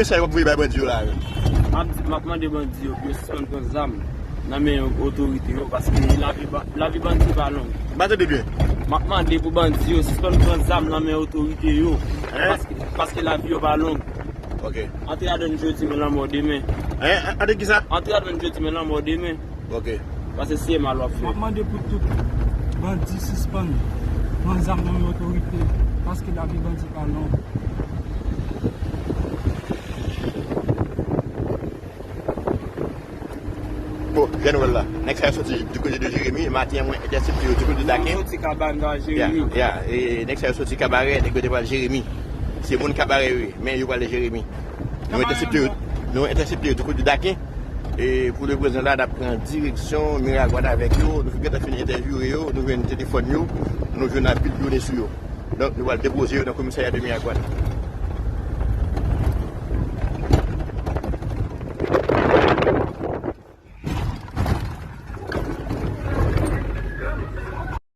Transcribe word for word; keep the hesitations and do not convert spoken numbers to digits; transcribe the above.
Mesaj w ap voye bay bandi yo la menm? M ap di, m ap mande bandi yo pou yo sispann pran zam nan men otorite yo, paske lavi ba- lavi bandi pa long. M pa tande byen. M ap mande pou bandi yo sispann pran zam nan men otorite yo, paske, paske lavi yo pa long. Ok. Antre ladann jodi, men lanmò demen. Hein? Antre kisa? Antre ladann jodi, men lanmò demen. Ok. Paske se mal w ap fè. M ap mande pou tout bandi sispann pran zam nan men otorite, paske lavi bandi pa long. Bon, jèn wè la. Nèg sa yo soti du côté de Jérémie. Maten an, mwen entèsepte yo du côté de Dakin. Yo soti Kabanè, Jérémie. Ya, ya. E nèg sa yo soti Kabarè, nèg yo te pral Jérémie. Se moun Kabarè yo ye, men yo prale Jérémie. Nou entèsepte yo, nou entèsepte yo du côté de Dakin. E pou le prezan la, n ap pran direksyon Miragwàn avèk yo. Nou gentan fin entèvyouwe yo, nou jwenn telefòn yo, nou jwenn anpil done sou yo. Donk, nou pral depoze yo nan komisarya de Miragwàn.